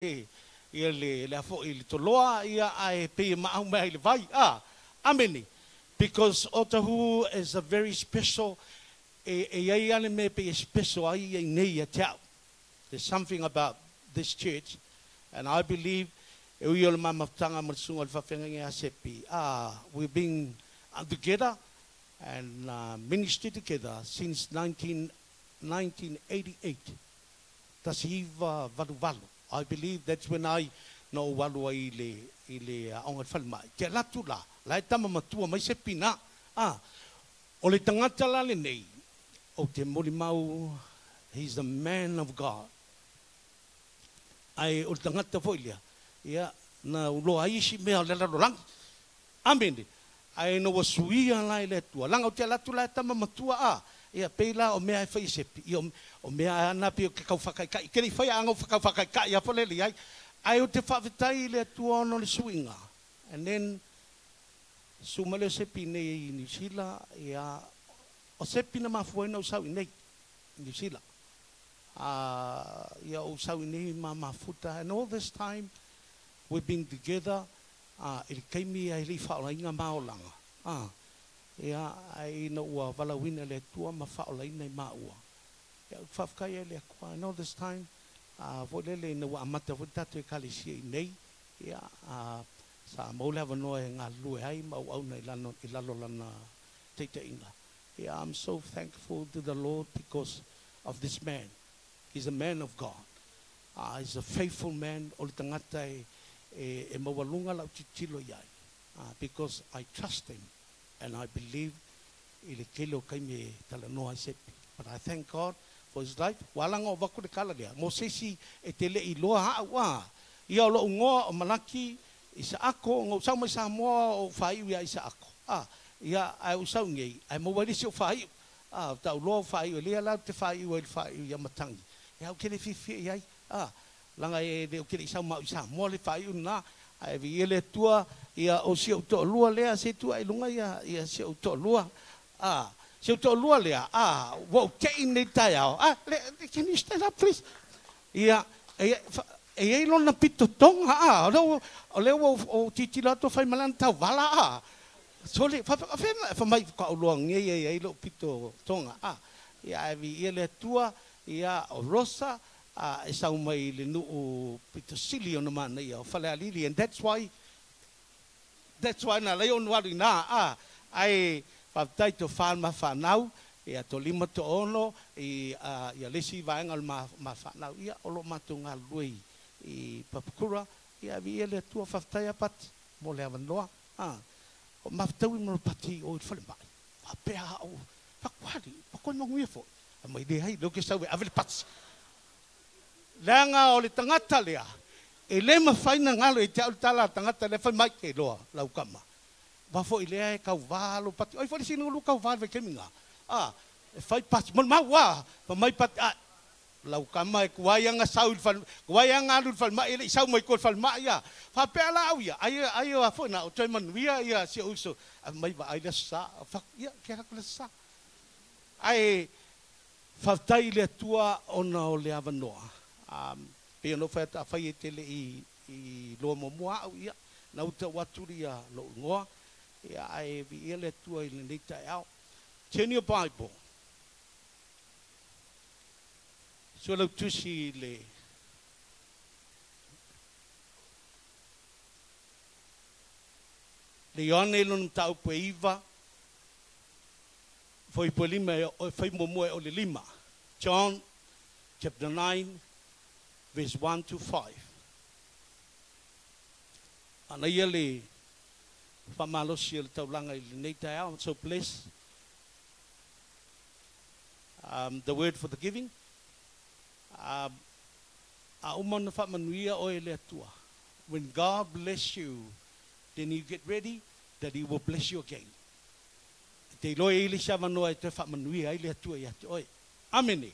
Ia le le foi le toloa ia ae pe maau mai le vai. Ah, amene. Because Otahuhu is a very special e ai ale me pe special ai ia nei ia te au. There's something about this church and I believe e ui o le mamafutaga ma le susuga o le faafeagaiga ia Sepi. Ah, we've been together and ministry together since 19, 1988. 1988. I believe that's when I na ou alu ai i le, i le aoga i le falemai. Te alu atu la, la e tama matua mai se pina. Ah, o le tagata la lenei, ou te molimau, he's a man of God. Ae o le tagata foi lea, ia, na uloa ai isi mea o le lalolagi. Amene. Ae ina ua suia la e le Atua, leaga ou te alu atu la e tama matua a, ia, pei la o mea e fai e Sepi, ia, o mea a na pei ou te tau faataitai, te le i faia a na ou tau faataitai a foi le ai. Ae ou te faafetai i le Atua ona o le suiga. And then, susu mai lea o Sepi nei i Niu Sila, ia, o Sepi na mafua ai na ou sau i nei, i Niu Sila. A, ia, ou sau i nei ma mafuta, and all this time, we've been together, A, i le taimi ia e le i faaolaina ma olaga, a, ia, ae ina ua valaauina e le Atua ma faaolaina i maua, ia, ou te faafetai ai i le Atua. And all this time, a, foi lele ina ua amata foi le tatou Ekalesia i inei, ia, a, sa maua le avanoa e galulue ai ma auauna i lano, i lalo o lana taitaiga. Ia, I'm so thankful to the Lord because of this man. He's a man of God. He's a faithful man, o le tagata e, e, e maualuga lau tilotilo i ai, because I trust him and I believe i le tele o taimi e talanoa ai Sepi. But I thank God for his life. Ua ala ona avatu le tala lea, mo se isi e te le i iloa au, a, ia o lou igoa o Malaki Isaako, na ou sau mai Samoa o ou faaiu ia Isaako, a, ia, ae ou sau nei, ae maua ai le isi ou faaiu. A, o tau loa o faaiu e lea la ou te faaiu ai i le faaiu ia Matangi. Ia ou te le fiafia i ai. A, leaga e le ou te le i sau ma au i Samoa le faaiu lena. Ae viia le Atua, ia o si ou toalua lea, se tuu ae i luga ia, ia si ou toalua. A, si ou toalua lea, a, ua ou te i nei taeao. A, le, can you stand up please? Ia, e, e i ai lona pito toga, a, o lea ua, o lea ua ou tilotilo atu o fai ma lana tauvala, a. Sole, fai mai faatoa ou iloa nei e i ai lou pito toga, a. Ia, ae viia le Atua, ia, o Rosa, a, e sau mai i le nuu pito sili ona manaia o Falealili, and that's why, that's why na ala ai ona alu i ina, a. Ae faafetai to fa ma fanau, ia to lima to ono, i, a, ia le isi vaega o le ma, ma fanau, ia, o lo o matou galulue i, i Papakura, ia, ae viia le Atua, faafetai a Pati mo le avanoa. A, o mafutaui ma pati o i le falemai, faapea au, fakuali, pakoi manuia foi. A mai leai, lea ou te sau e ave le pati. Leaga o le tagata lea, e le mafai na galo ia te au le tala a le tagata lea fai mai, ke iloa lau tama. Aua foi lea e tauva lou pati. O ai foi le isi na lua tauva i le vaitaimi lena? A, e fai pati, maumau a, fai mai pati, a, Lau tama e tuai ana sau i le fale, tuai ana alu i le falemai e le i sau mai tua i le falemai a. Faapea la au ia, ai ai a foi na o toe manuia ia si ou uso, ae mai vaai le aso sa, fak ia ke ala atu le aso sa. Ae faafetai i le Atua ona o le avanoa. Um pei ona ou fai atu afai e te le i i iloa muamua au ia, na ou tau atu ia lou igoa, ia ae viia le Atua i lenei taeao. Turn your Bible. Suelautusi i le le Ioane i lona mataupu e iva, fuaipua lima e o, fai muamua e o le lima. John chapter 9 verse 1 to 5. Ana ia le faamalosi o le taulaga i lenei taeao. I'm so blessed the word for the giving. Um, a uma ona faamanuia oe e le Atua. When God bless you, then you get ready that he will bless you again. E te iloa e i ai le isi avanoa e toe faamanuia ai le Atua ia te oe. Amene.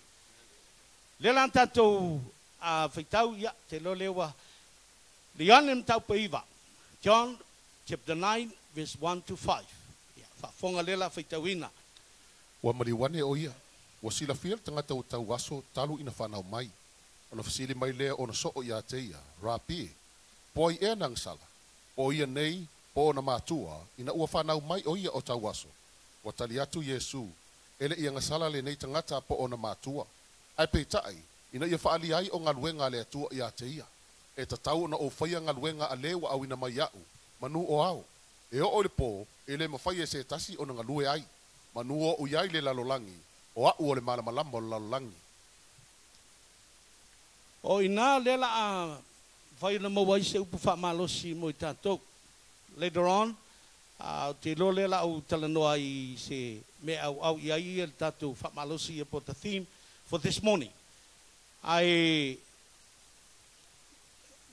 Lea la tatou faitau, ia, te iloa lea ua le Ioane mataupu e iva. John chapter 9 verse 1 to 5. Ia, faafofoga lea la faitauina. Ua maliu ane ʻo ia, ua silafia le tagata ua tau aso talu ina fanau mai. Ona fesili mai lea o ona soo ia te ia, Rapi, po o ai ea na agasala, po o ia nei, po o ona matua, ina ua fanau mai o ia o tauaso? Ua tali atu Iesu, E le i agasala lenei tagata po o ona matua, ae peitai, ina ia faaalia ai o galuega a le Atua ia te ia. E tatau ona ou faia galuega a le ua auina mai iaʻu, manu o ao. E oo i le po, e le mafai e se tasi ona galue ai. Manu o oʻu i ai le lalolagi, o aʻu o le malamalama o le lalolagi. O i ina lea la a mafai ona maua ai se upu faamalosi mo i tatou. Later on, ou te iloa lea la ou talanoa ai i se mea e auau i ai le tatou faamalosi ia po the theme for this morning. Ae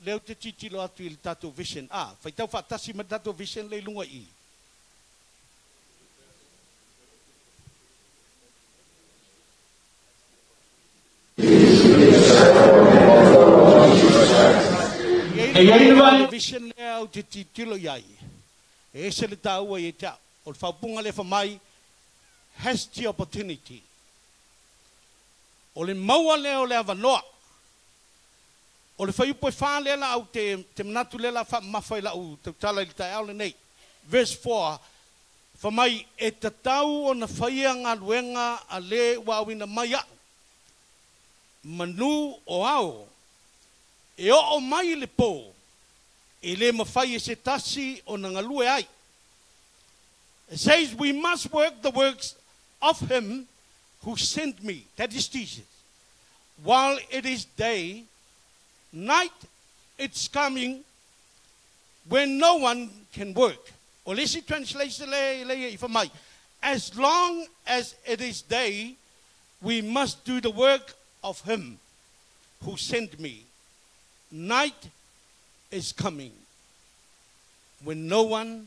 lea ou te tilotilo atu i le tatou vision. A, faitau faatasi ma le tatou vision lea i luga i i. E i ai le vision lea ou te tilotilo i ai, e ese le taua ia te au. O le faaupuga lea fai mai, has the opportunity. O le maua lea o le avanoa. O le fuaiupu e 4 lea la ou te manatu lea la faamamafa i lau tautala i le taeao lenei. Verse 4, fai mai, e tatau ona faia galuega a le ua auina mai aʻu, manu o ao, e oo mai le po, e le mafai e se tasi ona galue ai. It says we must work the works of him who sent me, that is Jesus, while it is day, night it's coming when no one can work. O le isi translation lea i fai mai, as long as it is day, we must do the work of him who sent me. Night is coming when no one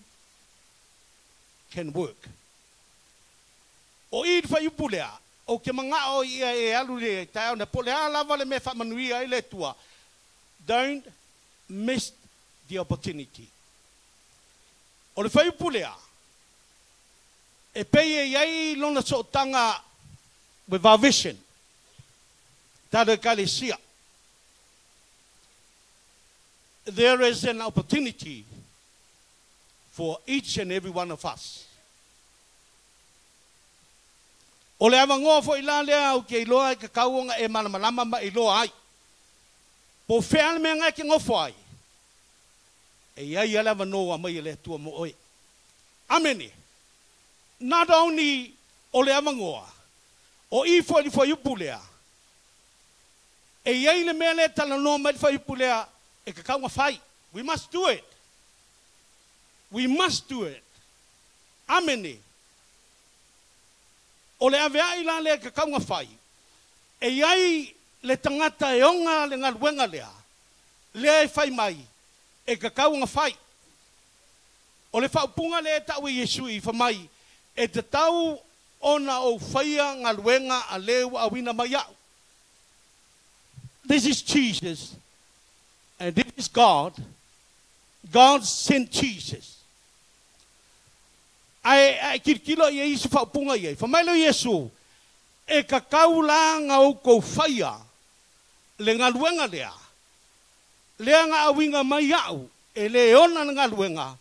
can work. O i le fuaiupu lea, ou te manao ia e alu le taeao nei, po o le a lava le mea e faamanuia ai le Atua, don't miss the opportunity. O le fuaiupu lea, e pei e i ai lona sootaga with our vision, tatou Ekalesia. There is an opportunity for each and every one of us. O le avanoa foi la lea ou te iloa e tatau ona e malamalama ma e iloa ai. Po o fea le mea na e te nofo ai, e i ai lava le avanoa mai e le Atua mo oe. Amene. Not only o le avanoa, o i foi i le fuaiupu lea, e i ai le mea lea e talanoa mai le fuaiupu lea e tatau ona fai. We must do it. We must do it. Amene. O le aveai la lea e tatau ona fai, e i ai le tagata e ona le galuega lea, lea e fai mai e tatau ona fai. O le faaupuga lea e tau e Iesu i fai mai, e tatau ona ou faia galuega a le ua auina mai aʻu. This is Jesus and this is God. God sent Jesus. Ae ae tilotilo i ai isi faaupuga i ai. Fai mai lea o Iesu, e tatau la ona outou faia le galuega lea, lea na auina mai aʻu, e le ona le galuega,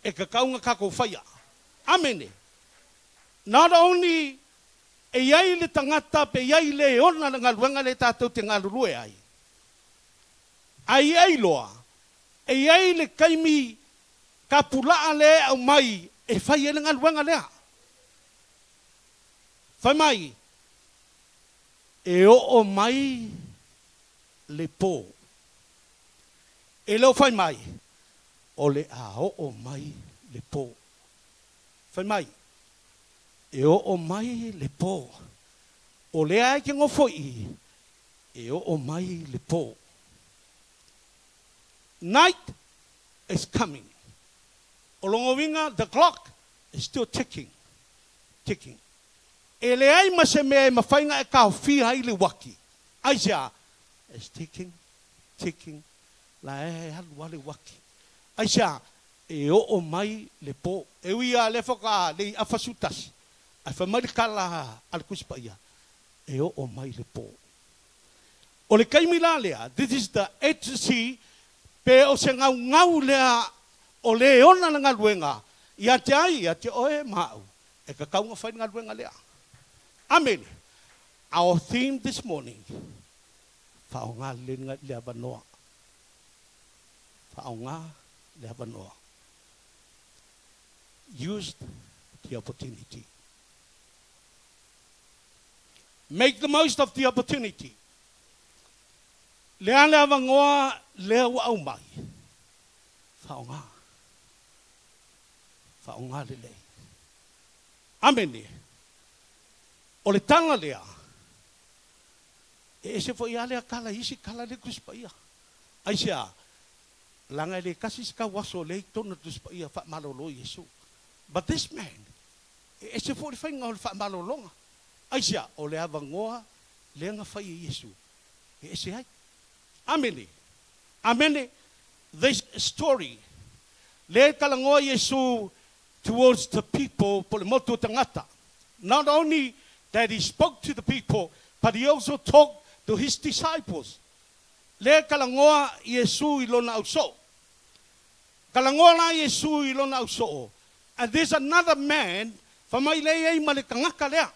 e tatau ona tatou faia. Amene. Not only e i ai le tagata pe i ai le ona le galuega lea tatou te galulue ai, ae i ai loa, e i ai le taimi tapulaa lea e aumai e fai ai le galuega lea. Fai mai, e oo mai le po. E le o fai mai, o le a oo mai le po. Fai mai, e oo mai le po. O lea e te nofo i i, e oo mai le po. Night is coming. O lona uiga, the clock is still ticking, ticking. E leai ma se mea e mafai ona e taofia ai le uaki. Aisea? It's ticking, ticking, la e alu lava le uaki. Aisea? E oo mai le po. E ui lava lea faatoa le i afa 11, ae fai mai le tala a le Tusi Paia, e oo mai le po. O le taimi la lea, this is the HC, pe o se gaugau lea o le ona le galuega, ia te ai, ia te oe ma au, e tatau ona fai le galuega lea. Amene. Our theme this morning, faaaoga lelei le avanoa. Faaaoga le avanoa. Use the opportunity. Make the most of the opportunity. Le a le avanoa lea ua aumai. Faaaoga. Faaaoga lelei. Amene. O le tala lea, e ese fo'i a lea tala i isi tala le Tusi Paia. Aisea? Leaga e le tasi se tauaso o lea i totonu o le Tusi Paia faamalolo Iesu. But this man, e ese foi le faiga o le faamalologa. Aisea? O le avanoa lea na fai e Iesu e ese ai. Amene. Amene. This story, lea e talanoa Iesu towards the people, po o le motu o tagata. Not only that he spoke to the people, but he also talked to his disciples. Lea e talanoa Iesu i lona ausoo. Talanoa la Iesu i lona ausoo. And there's another man, fai mai lea e i ai ma le tagata lea.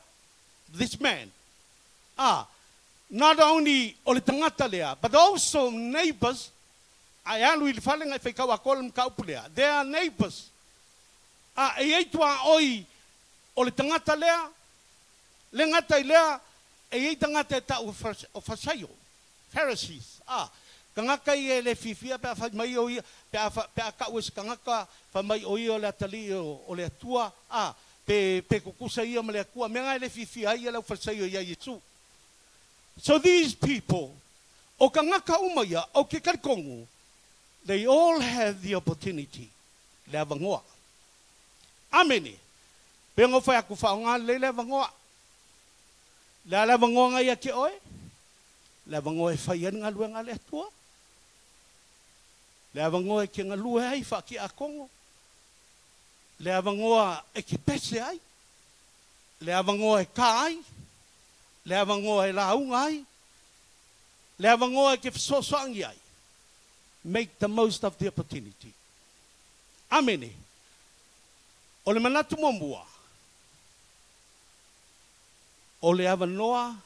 This man. Ah, not only o le tagata lea, but also neighbors. A e alu i le fale na e faitau atoa le mataupu lea. They are neighbors. A e i ai tuaoi o le tagata lea, le gata i lea, e i ai tagata e tau o Farisaio, Pharisees, a, tagata ia e le fiafia pe a fai mai o ia, pe a, pe a tau e se tagata fai mai o ia o le atalii o le Atua, a, pe, pe tutusa ia ma le Atua, mea na e le fiafia ai ia le au Farisaio ia Iesu. So these people, o tagata uma ia, o ke talitonu, they all have the opportunity, le avanoa. Amene. Pe ona fai atu faaaoga lelei le avanoa. Le a le avanoa na ia te oe? Le avanoa e fai ai le galuega a le Atua. Le avanoa e te galue ai faatiakono. Le avanoa e te pese ai. Le avanoa e ka ai. Le avanoa e lauga ai. Le avanoa e te fesoasoani ai. Make the most of the opportunity. Amene. O le manatu muamua, o le avanoa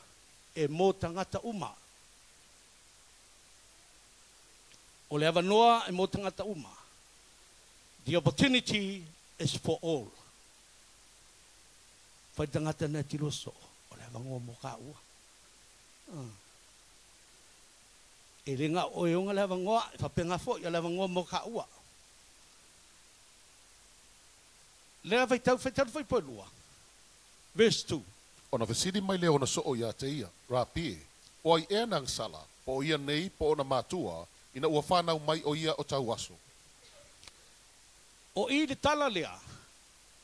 e mo tagata uma. O le avanoa e mo tagata uma. The opportunity is for all. Fai tagata na tilo so, o le avanoa mo ka ua. E le na o e onga le avanoa, e faapena foi o le avanoa mo ka ua. Lea faitau, faitau le fuaiupu 2, verse 2. Ona fesili mai lea o ona soo iā te ia, Rapi e, o ai ea na agasala, po o ia nei po o ona matua, ina ua fanau mai o ia o tauaso? O i le tala lea,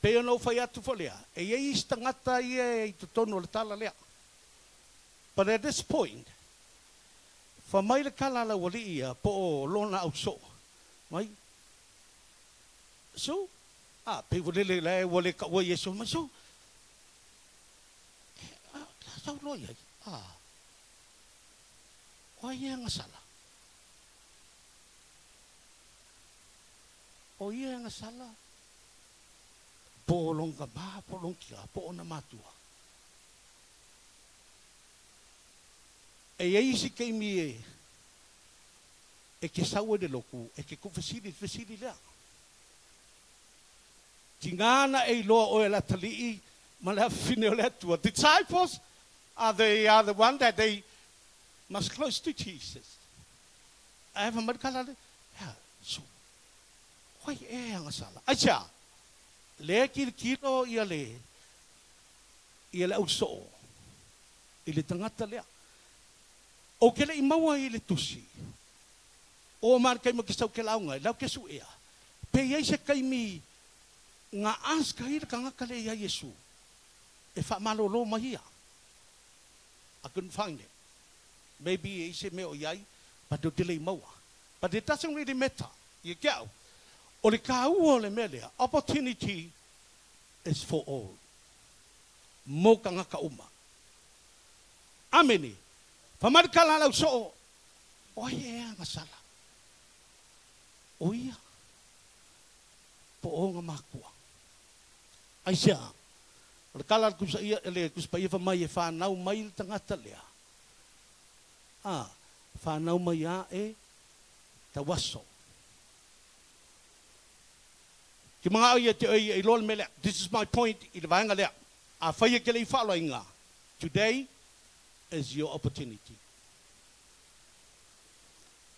pei ona ou fai atu foi lea, e i ai isi tagata ia i totonu o le tala lea. But at this point, fai mai le tala a le aualii ia po o lona ausoo mai, So, a, pei ua lele la ua le taua Iesu mai, so, e, a, la sau loa i ai, a, o ai e agasala? O ia e agasala, po o lona tama, po o lona tina, po o ona matua. E i ai isi taimi e, e te sau ai le lotu, e te tuufesili i le fesili lea. Tiga na e iloa oe le atalii ma le afafine o le Atua. Disciples are the, are the one that they must close to Jesus. Ae fai mai le tala le, hea, so, o ai ea e agasala? Aisea? Lea e tilotilo ia le, ia le ausoo i le tagata lea. Ou te le i maua i le tusi, o ma le taimi ou te sau ke lauga ai, lau ke suea, pe i ai se taimi na ask ai le tagata lea ia Iesu e faamalolo mai ia. I couldn't find it. Maybe e i se mea o i ai, but ou te le i maua. But it doesn't really matter ia te au. O le taua o le mea lea, opportunity is for all. Mo tagata uma. Amene. Fai mai le tala a le ausoo, o ai ea gasala? O ia po o ona matua? Aisea? O le tala a le Tusi le Tusi Paia fai mai e fanau mai le tagata lea. A, fanau mai ae tauaso. Ke mana'o ia te oe ia iloa le mea lea. This is my point i le vaega lea. Afai e te le i faaaloaina, today is your opportunity.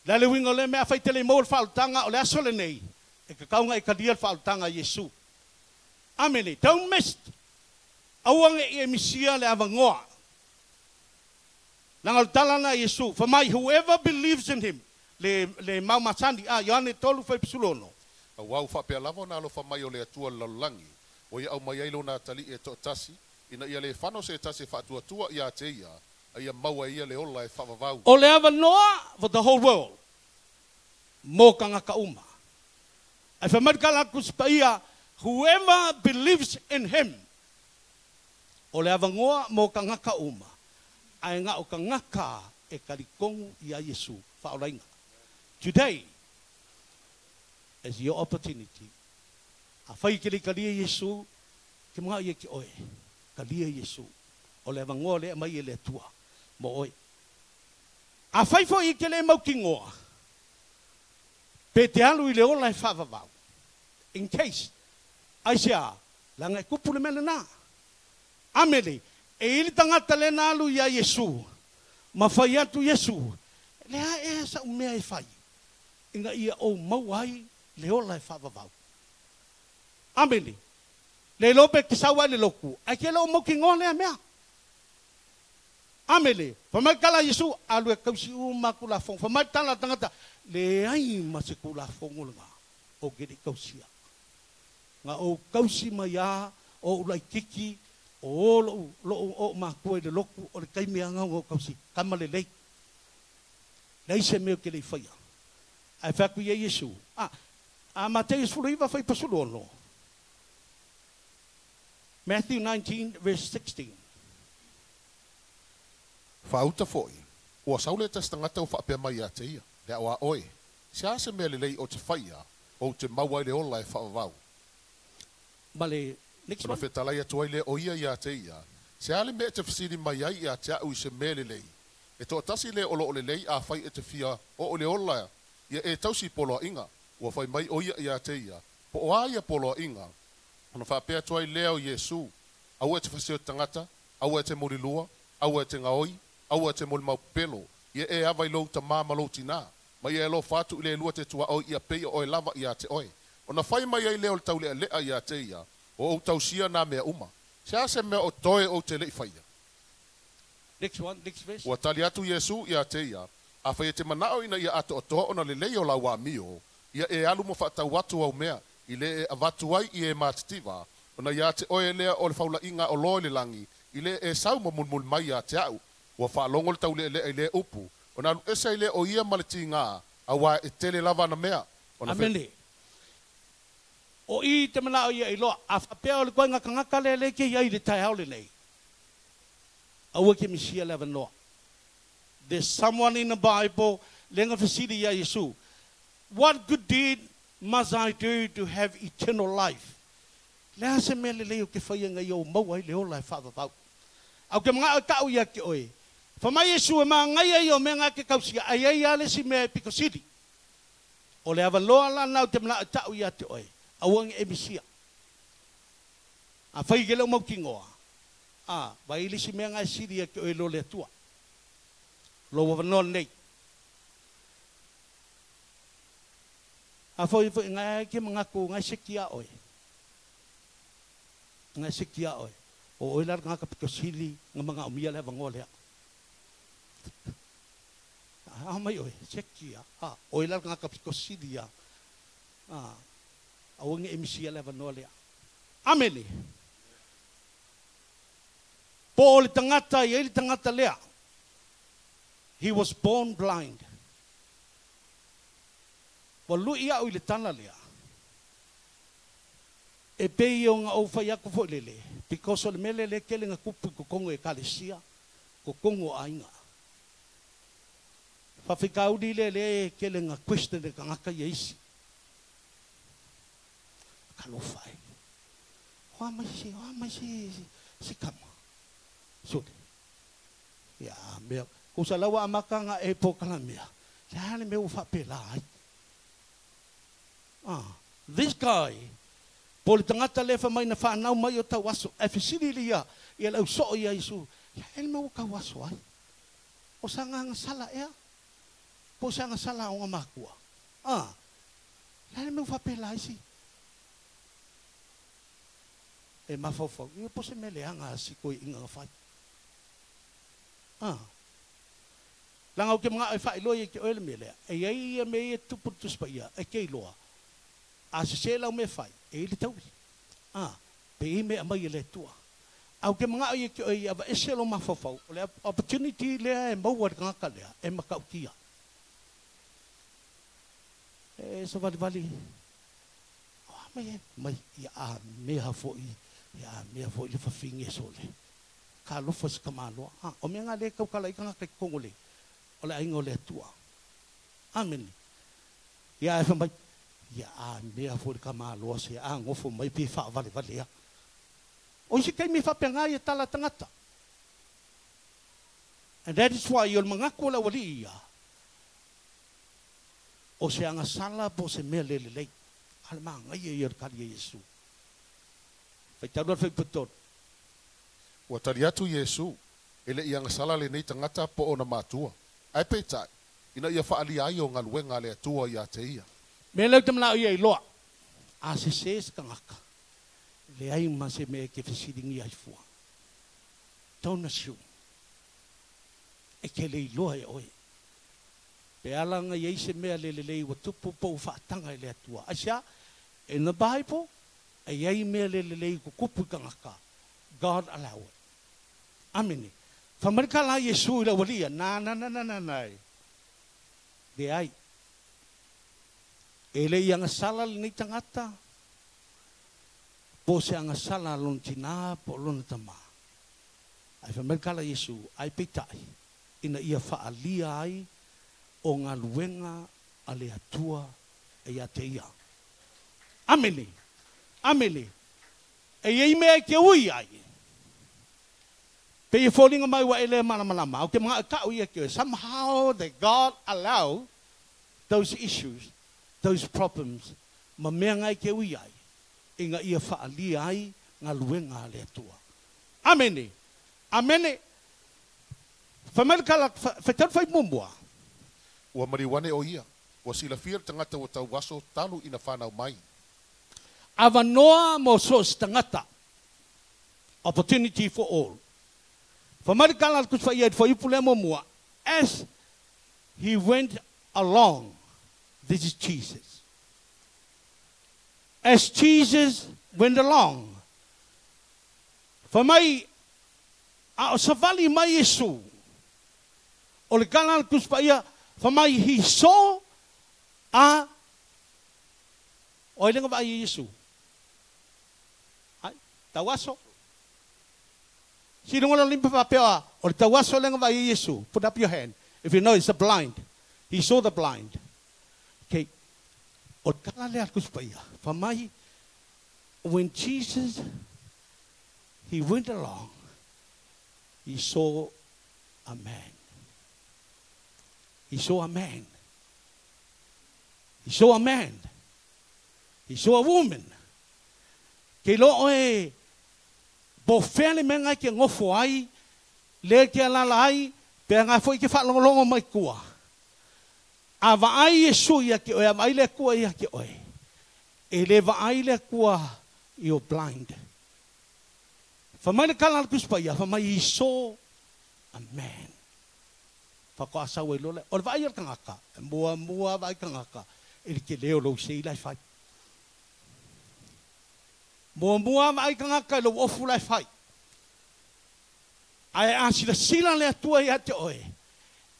Le a le uiga o lea mea afai e te le i maua le faaolotaga o le aso lenei, e tatau ona e talia le faaolotaga a Iesu. Amene. Don't miss. Aua ne i e misia le avanoa. Leaga o le tala lena a Iesu, fai mai, whoever believes in him, le mau masani, a Ioane 3:16. Auā ua faapea lava ona alofa mai o le Atua i le lalolagi, ua ia aumai ai lona Atalii e toatasi, ina ia le fano se tasi e faatuatua ia te ia, a ia maua e ia le ola e faavavau. O le avanoa for the whole world, mo tagata uma. Ae fai mai le tala a le Tusi Paia, whoever believes in him, o le avanoa mo tagata uma, ae na o tagata e talitonu ia Iesu faaolaina. Today is your opportunity. Afai e te le i talia Iesu, ke mana'o ia te oe, talia Iesu. O le avanoa lea e aumai e le Atua mo oe. Afai foi e te le mautinoa, pe te alu i le ola e faavavau. In case, aisea, leaga e tupu le mea lena. Amene, e i ai le tagata lea na alu ia Iesu, ma fai atu Iesu, le a ea sa'u mea e fai, ina ia ou maua ai le ola e faavavau. Amene, le iloa pe te sau ai le lotu, ae te le o mautinoa lea mea. Amene, fai mai le tala a Iesu, alu e tausi uma Tulafono. Fai mai le tala a le tagata, leai ma se Tulafono lena ou te le i tausia. Na ou tausi mai a o ou laititi o o lo'u lo'u o'u matua i le lotu o le taimi a na ou tausi tama lelei. Leai se mea ou te le i faia. Ae fai atu ia Iesu, a, a Mateio 19 fuaiupu 16. Matthew 19 verse 16. Faauta foi, ua sau le tasi tagata ua faapea mai ia te ia, Le aoao e, se a se mea lelei ou te faia, ou te maua ai le ola e faavavau? Ma le next Ona one. fetalai atu ai lea o ia ia te ia, Se a le mea e te fesili mai ai ia te a'u i se mea lelei? E toatasi le o loo lelei afai e te fia oo i le ola ia e tausi i poloaiga. Ua fai mai o ia ia te ia, Po o a ia poloaiga? Ona faapea atu ai lea o Iesu, Aua e te fasio i tagata, aua e te mulilua, aua e te gaoi, aua e te molimau pepelo, ia e ava i lou tamā ma lou tinā, ma ia e alofa atu i le lua te tuaoi ia pei o oe lava ia te oe. Ona fai mai ai lea o le taulealea ia te ia, Ua ou tausia nā mea uma. Se a se mea o toe ou te le i faia? Next one, next verse. Ua tali atu Iesu ia te ia, Afai e te mana'o ina ia atoatoa ona lelei o lau amio, ia e alu ma faatau atu au mea, i le e avatu ai i e matitiva, ona ia te oe lea o le faula'iga o loa i le lagi, i le e sau ma mulimuli mai ia te a'u. Ua faalogo le taulealea i lea upu, ona alu ese ai lea o ia ma le tigā, auā e tele lava ana mea. Ona fe. Amene. O i te mana'o ia iloa, a faapea o le ituaiga tagata lea lea e te i ai i le taeao lenei, aua e te misia le avanoa. There's someone in the Bible lea na fesili ia Iesu, What good deed must I do to have eternal life? Le a se mea lelei ou te faia ina ia ou maua ai le ola e faavavau? Ae ou te mana'o e ta'u ia te oe. Fai mai Iesu e magaia ia o mea na e te tausia, ae i ai lava le isi mea e pito sili. O le avanoa la lena ou te mana'o e ta'u ia te oe, aua ne i e misia. Afai e te le o mautinoa, a, vaai i le isi mea na e sili ia te oe i lo le Atua. Lou avanoa lenei. Afai foi e te manatu na e seki ia oe, na e seki ia oe, o oe la le tagata pito sili na manaomia le avanoa lea. A mai oe, seki ia, a, oe la le tagata pito sili ia, a, aua ne i e misia le avanoa lea. Amene. Po o le tagata e i ai le tagata lea. He was born blind. Ua lu'i a'u i le tala lea. E pei ona ou fai atu foi lele, because o le mea lea lea e tele na tupu i totonu o ekalesia, totonu o aiga. Faafikauli lea lea e tele ina question e tagata ia isi. Talofa e. O a mai se, o a mai se, se kama. Sole. Ia mea, kusa lau ua amata ona e polokalamea, le a le mea ua faapela ai? Ah, this guy, po o le tagata lea fai mai na fanau mai o tauaso, ae fesili le ia, ia le ausoo ia Iesu, le a le mea ua tauaso ai? O sa agasala ea? Po o se agasala a ona matua? Ah, le a le mea ua faapela ai si? E mafaufau, ia po o se mea leaga a si toeaina na fai. Ah. Leaga ou te manao e faailoa ia te oe le mea lea. E i ai ia mea ia e tutupu i le Tusi Paia, e te iloa, a sese lau mea fai, e i ai le taui. Ah, pe i ai mea e aumai e le Atua. Ae ou te manao ia te oe ia aveese lou mafaufau, o le opportunity lea e maua e le tagata lea, e matautia. E savalivali, o a mai e mai, ia a mea foi, ia a mea foi le fafine sole. Talofa se tamaloa. A, o mea na lea e tautala ai tagata i totonu o le, o le aiga o le Atua. Amene. Ia ae fai mai, ia a mea foi le tamaloa se a nofo mai pe faavalevalea. O isi taimi e faapena ia tala a tagata. And that is why o le manatu o le aualii ia, o se agasala po o se mea le lelei. A o le manaia ia o le tali a Iesu. Faitau loa le fuaiupu 3. Ua tali atu Iesu, E le i agasala lenei tagata po o ona matua, ae peitai, ina ia faaalia ai o galuega a le Atua ia te ia. Mea lea ou te manao ia iloa, a sese se tagata, leai ma se mea e te fesiligia ai fua. Don't assume. E te le iloa e oe. Pe ala na i ai se mea le lelei ua tupu po ua faataga e le Atua. Aisea? In the Bible, e i ai mea le lelei tutupu i tagata. God allow it. Amene. Fai mai le tala a Iesu i le aualii ia, Na, na, na, na, na, na, e leai. E le i agasala lenei tagata, po o se agasala a lona tinā po o lona tamā. Ae fai mai le tala a Iesu, Ai peitai, ina ia faaalia ai o galuega a le Atua e ia te ia. Amene! Amene! E i ai mea e te ui ai. Pei e foliga mai ua e le malamalama, ou te manaʻo e kaʻu ia ke oe, somehow that God allow those issues, those problems, ma mea na e te ui ai, ina ia faaalia ai galuega a le Atua. Amene! Amene! Fai mai le tala, faitau le fai muamua. Ua maliu ane ʻo ia, ua silafia le tagata ua tauaso talu ina fanau mai. Avanoa mo so o se tagata, opportunity for all. Fai mai le tala a le Tusi Paia i le fuaiupu lea muamua, As he went along, this is Jesus. As Jesus went along, fai mai, a o savali mai Iesu, o le tala a le Tusi Paia, fai mai, he saw a, o ai lea na vaai e Iesu? Ai, tauaso. Siluga lona lima faapea, o le tauaso lea na vaai e Iesu. Put up your hand if you know it's a blind. He saw the blind. Okay. O le tala lea a le Tusi Paia, fai mai, when Jesus, he went along, he saw a man. He saw a man. He saw a man. He saw a woman. Ke iloa oe po o fea le mea na e te nofo ai, lea e te alaala ai, pe ana foi e te faalogologo mai tua. A vaai Iesu ia te oe, a vaai le Atua ia te oe, e le vaai le Atua i o blind. Fai mai le tala a le Tusi Paia, fai mai, He saw a man. Faatoa sau ai loa lea. O le vaai a le tagata, e muamua vaai tagata i le tele o lou sei la e fai. Muamua vaai tagata i lou ofu la e fai. Ae a silasila le Atua ia te oe,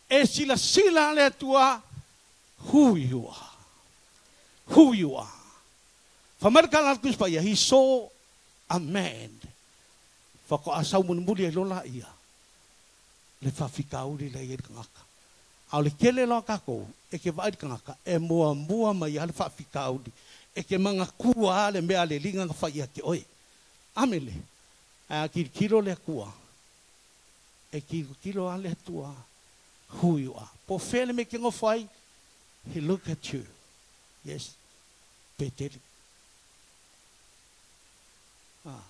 e silasila le Atua who you are. Who you are. Fai mai le tala a le Tusi Paia, he saw a man. Faatoa sau mulimuli ai loa laia le faafitauli lea i ai le tagata. A o le tele loa tatou e ke vaai i le tagata e muamua mai lava le faafitauli e te manatua lava le mea a le Alii na fai ia te oe. Amene. Ae a tilotilo le Atua, e tilotilo lava le Atua who you are. Po o fea le mea e te nofo ai, He look at you. Yes. Peteli. Ah.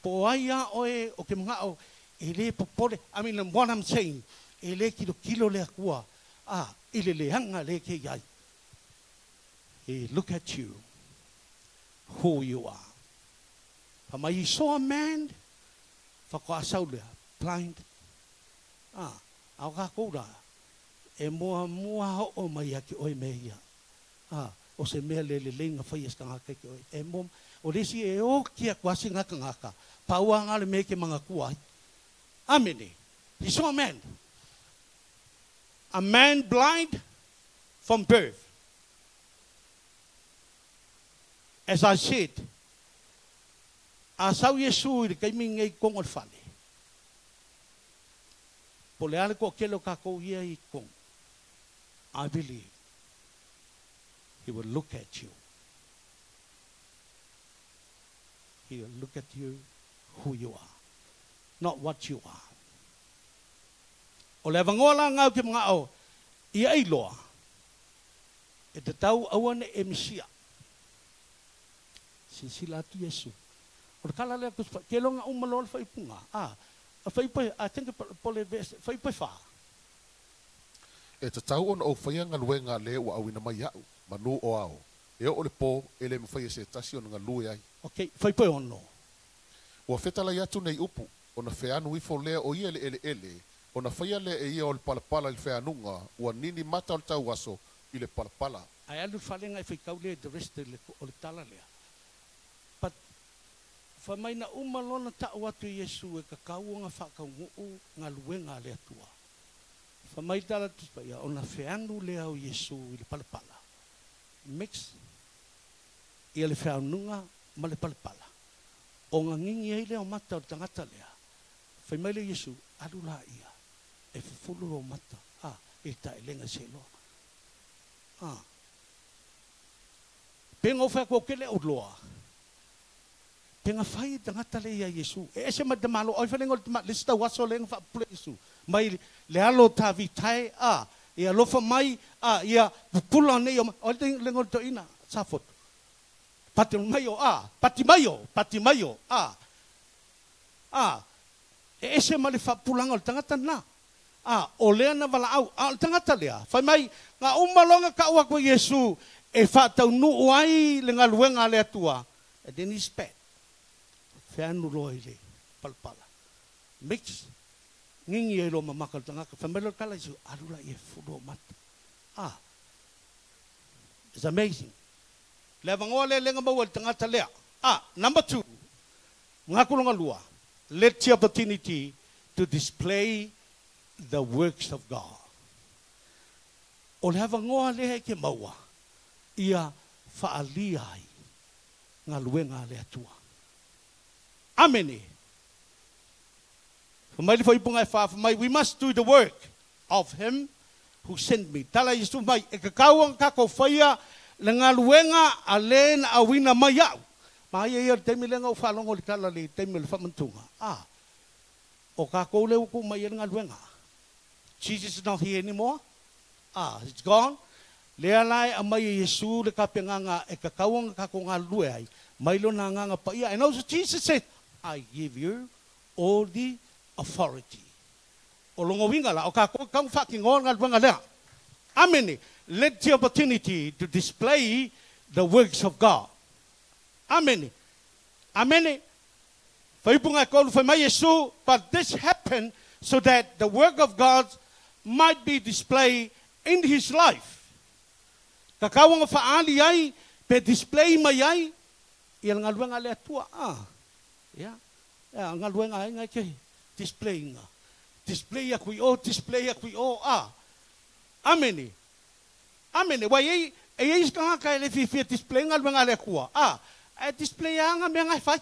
Po o ai a oe o ke manao e le popole. I mean, what I'm saying, e le kilokilo le Atua a i le leaga le ke iai. He look at you, who you are. Fa mai he saw a man, whakoa sau lea, blind. Ah, a o kākou la, e muamua oo mai ia te oe mea ia. Ah, o se mea le lelei na fai e se tagata i te oe. E mua, o le isi e oki atu lava sina tagata, pau lava na o le mea e te manatua ai. Amene. He saw a man. A man blind from birth. As I said, a sau Iesu i le taimi lenei i totonu o le fale, po o le a le toatele o tatou ia i totonu, I believe he will look at you. He will look at you who you are, not what you are. O le avanoa la lena ou te manao ia e iloa, e tatau aua ne i e misia. Silasila atu Iesu. O le tala lea Tusi Paia, ke loga uma loa le faaiupuga, a, a faaiupu e, I think po o le verse, faaiupu e fa. E tatau ona ou faia galuega a le ua auina mai iaʻu, manu o ao. E oo le po, e le mafai e se tasi ona galue ai. Ok, faaiupu e 6. Ua fetalai atu nei upu, ona feanu ifo lea o ia i le ʻeleʻele, ona faia lea e ia o le palapala i le feanuga, ua nini mata o le tauaso i le palapala. Ae alu i le fale na e faitau lea i the rest o le tala lea. But fai mai na uma loa ona ta'u atu e Iesu e tatau ona faataunuu galuega a le Atua. Fai mai le tala a le Tusi Paia, ona feanu lea o Iesu i le palapala. Mix ia le feanuga ma le palapala. Ona gigi ai lea o mata o le tagata lea. Fai mai lea o Iesu, alu laia e fufulu lou mata, a, i le taelega seloa. A. Pe na ou fai atu ou te le o iloa, pe na fai e le tagata lea ia Iesu. E ese mai le tamaloa, o ai fai le igoa o le isi tauaso lea na faapupula Iesu, mai le alo o Tavita e, a, ia alofa mai, a, ia pupula nei o, o ai le igoa o le toeaina, Safotu. Patimaio, a, Patimaio, Patimaio, a, a, e ese ma le faapupulaga o le tagata lena. A, o lea na valaau, a o le tagata lea, fai mai, na uma loa ona tau atu e Iesu e faataunuu ai le galuega a le Atua, and then he spat, feanu loa i le palapala. Mix, gigi ai loa ma maka o le tagata, fai mai loa le tala a Iesu, alu laia e fulu ou mata. A, it's amazing. Le avanoa lea lea na maua e le tagata lea. A, number two, manatu lona lua, let the opportunity to display the works of God. O le avanoa lea e te maua ia faaalia ai galuega a le Atua. Amene. Fai mai le faaiupuga e fa, fai mai, we must do the work of him who sent me. Tala Iesu mai, e tatau ona tatou faia le galuega a le na auina mai au. Ma ia ia o le taimi lea na ou faalogo i le tala i le taimi o le faamanatuga, a, o tatou lea ua tuu mai ai le galuega. Jesus is not here anymore. Ah, he's gone. Lea la e aumai e Iesu le tapenaga e tatau ona tatou galulue ai, mai lona Agaga Paia. And also Jesus said, I give you all the authority. O lona uiga la, o tatou e tatau ona faatinoa le galuega lea. Amene. Let the opportunity to display the works of God. Amene. Amene. Faaiupuga e 3, fai mai Iesu, but this happened so that the work of God might be displayed in his life. Tatau ona faaali ai pe display mai ai ia le galuega a le Atua. Ah, ia, ia, galuega ai ngai ke display inga. Display atu i o, display atu i o, ah. Amene. Amene. Ua i ai, e i ai isi tagata e le fiafia display galuega a le Atua. Ah, ae display lava ngā mea ngai fai.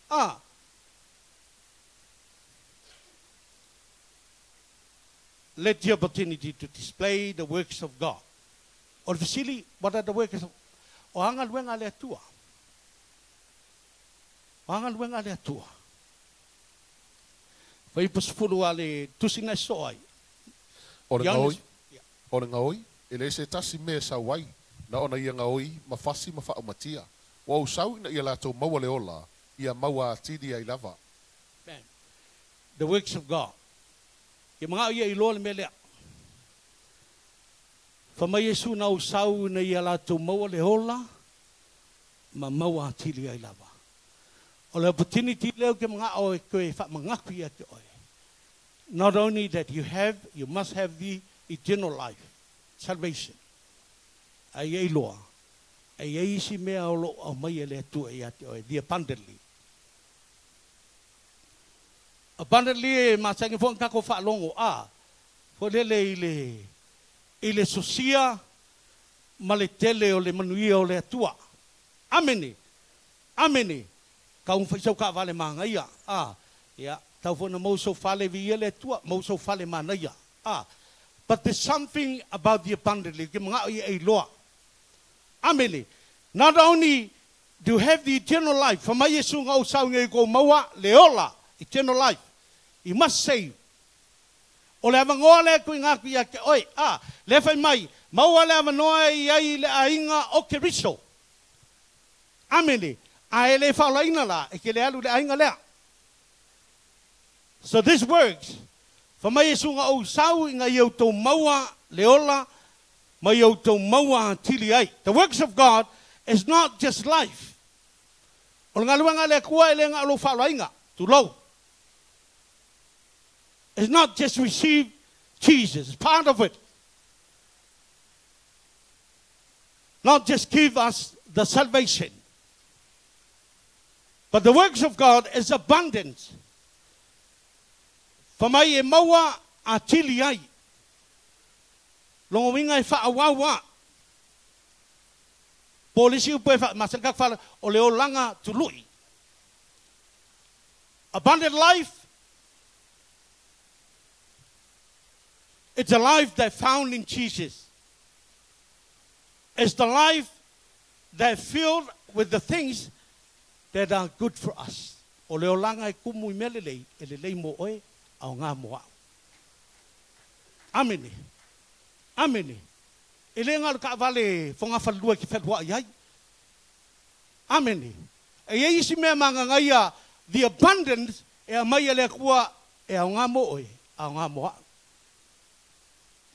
Ah. Let the opportunity to display the works of God. O le fesili, what are the works of O a galuega a le Atua. O a galuega a le Atua. Fuaiupu 10 a le tusi na e sosoo ai. O le gaoi, o le gaoi, e leai se tasi mea e sau ai, na ona ia gaoi ma fasi ma faaumatia. Ua ou sau ina ia latou maua le ola, ia maua atili ai lava. Amen. The works of God. Ia magao ia iloa le mea lea. Fai mai Iesu na ou sau ina ia latou maua le ola ma maua atili ai lava. O le opportunity lea ou te magao e toe faamanatu ia te oe. Not only that you have, you must have the eternal life, salvation. A ia iloa, e i ai isi mea o lo o aumai e le Atua ia te oe, the abundantly. Abundantly e masani foi ona tatou faalogo a, foi lele i le, i le sosia ma le tele o le manuia o le Atua. Amene! Amene! Tau fai sau taavale manaia, a, ia, tau foi ona maua sou fale viia le Atua, maua sou fale manaia, a. But there's something about the abundantly, ou te manao ia e iloa. Amene! Not only do you have the eternal life, fai mai Iesu na ou sau ina ia outou maua le ola, eternal life, you must save. O le avanoa lea e tuuina atu ia te oe, a, lea fai mai, maua le avanoa e i ai i le aiga o Keriso. Amene! A e le faaolaina la, e te le alu i le aiga lea. So this works. Fai mai Iesu na ou sau ina ia outou maua le ola ma ia outou maua atili ai. The works of God is not just life. O le galuega a le Atua e le na o lou faaolaina. Tulou. It's not just receive Jesus. It's part of it. Not just give us the salvation. But the works of God is abundance. Fai mai e maua atili ai. Lona uiga e faaauau a. Po o le isi upu e masani tatou faalogo, o le olaga tului. Abundant life, it's a life that found in Jesus. It's the life that filled with the things that are good for us. O le olaga e kumu i mea lelei, e lelei mo oe, aoga mo au. Amene. Amene. E le na o le taavale fogafalelua e te fealuai ai. Amene. E i ai isi mea magagaia the abundance e aumai e le Atua e aoga mo oe, aoga mo au.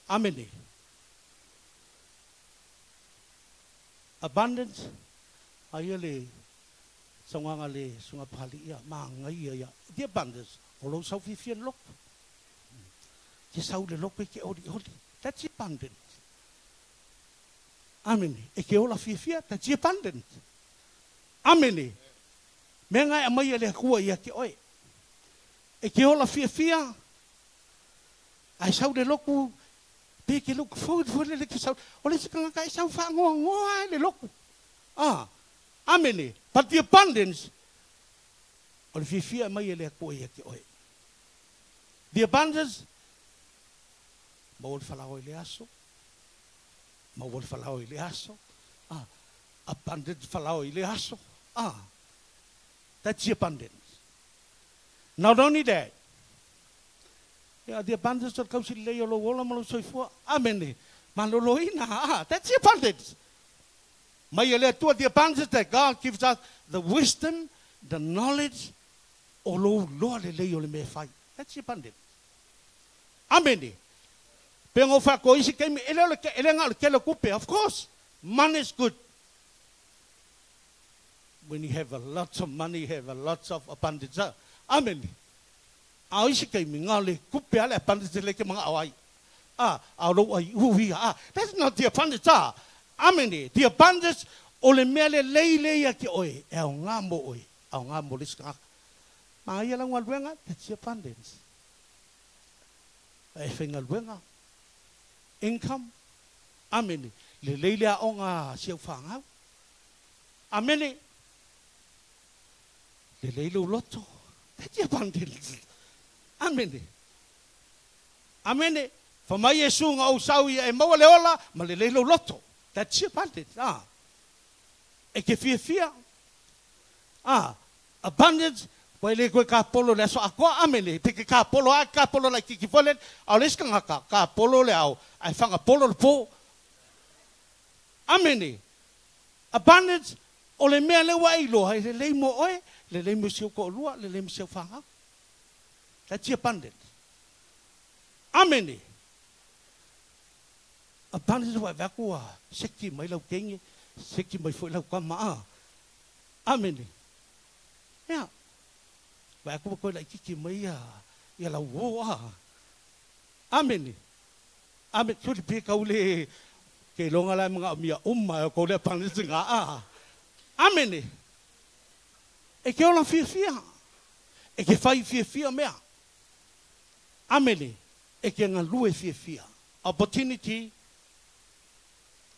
Amene. Abundance, aia le saunoaga a le Susuga Papalii ia, magaia ia. The abundance, o lou sau fiafia i le lotu. Ke sau i le lotu e ke olioli. That's the abundance. Amene. E ke ola fiafia, that's the abundance. Amene. Mea na e aumai e le Atua ia te oe. E ke ola fiafia, ae sau le lotu, pe ke look forward foi lele ke sau. O le isi tagata e sau faanoanoa e le lotu. Ah, amene. But the abundance, o le fiafia e aumai e le Atua ia te oe. The abundance, maua le falaoa i le aso, maua le falaoa i le aso, ah, abundant falaoa i le aso, ah, that's the abundance. Not only that, yeah, the abundance o le tausi lelei o lou ola ma lou soifua, amene, maloloina, ah, that's the abundance. Mai e le Atua, the abundance that God gives us, the wisdom, the knowledge, o lou iloa lelei o le mea e fai. That's the abundance. Amene. Pe ona ou faatoa isi taimi, e le o le, e le na o le tele o tupe. Of course, money is good. When you have a lot of money, you have a lot of abundance. Amene. A o isi taimi, na o le tupe lava le abundance lea e te manao ai. A, a o lou aiu ia. A, that's not the abundance. A, amene. The abundance o le mea lelei lea ia te oe, e aoga mo oe, aoga mo le isi tagata. Manaia lau galuega, that's the abundance. E faigaluega, income, amene, lelei le aoga a si au fanau, amene, lelei lou loto, that's the abundance, amene, amene. Fa mai Iesu ga ou sau ia e maua le ola ma lelei lou loto. That's abundance. Ah. E ke fiafia. Ah. Abundance. Ua e le koe kapolo le aso akoa amene. Pe ke kapolo a kapolo la kiki fole. A o le isi kangaka kapolo le ao ae fagapolo le po. Amene. Abundance o le mea lea ua e iloa e lelei mo oe, lelei mo si ou toalua, lelei mo si au fanau. That's abundance. Amene. Abundance ua ave atu ua seki mai lau teine, seki mai foi lau tama a. Amene. Ia. Vaai atu ua toe laitiiti mai ia ia lau uo a. Amene. Amene. Suli pe kau le ke iloga la e manaomia uma e outou le abundance lena a. Amene. E ke ola fiafia. E ke fai fiafia mea. Amene. E ke galue fiafia. Opportunity